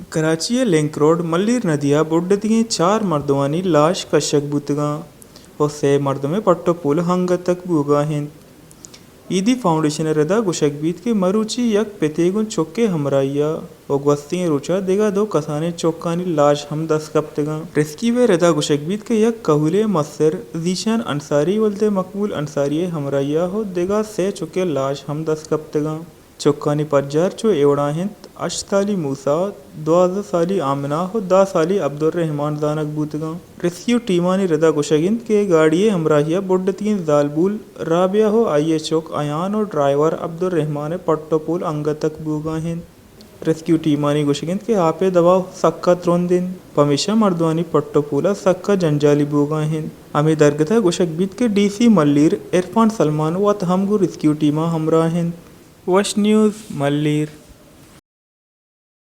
کراچی ءِ link road Malir ندی ءَ بڈتگیں چار مردمانی لاش کشگ بوتگاں و سئے مردم ءِ پٹ و پول ہنگتک بوگا انت۔ ایدی فاؤنڈیشن ءِ ردا گوشگ بیت کہ مروچی یک پتے گوں چکے ہمراہی ءَ و گوستگیں روچ ءَ دگہ دو کسانیں چکانی لاش ہم دست کپتگاں۔ ریسکیو ءِ ردا گوشگ بیت کہ یک کہولے مستر ذیشان انصاری ولد مقبول انصاری ءِ ہمراہی ءَ و دگہ سئے چکے لاش ہم دست کپتگاں۔ چکانی پجار چو اے وڑا انت: ہشت سالی موسیٰ، دوازدہ سالی آمنہ و دہ سالی عبدالرحمان زانگ بوتگاں۔ ریسکیو ٹیمانی ردا گوشگ انت کہ گاڑی ءِ ہمراہی ءَ بڈتگیں زالبول رابعہ و آئی ءِ چک ایان و ڈرائیور عبدالرحمان ءِ پٹ و پول انگتک بوگا انت۔ ریسکیو ٹیمانی گوشگ انت کہ آپ ءِ دباؤ سکا ترند انت، پمیشا مردمانی پٹ و پول ءَ سکا جنجالی بوگا انت۔ ہمے درگت ءَ گوشگ بیت کہ ڈی سی ملیر عرفان سلمان وت ہم گوں ریسکیو ٹیماں ہمراہ انت۔ وش نیوز ملیر۔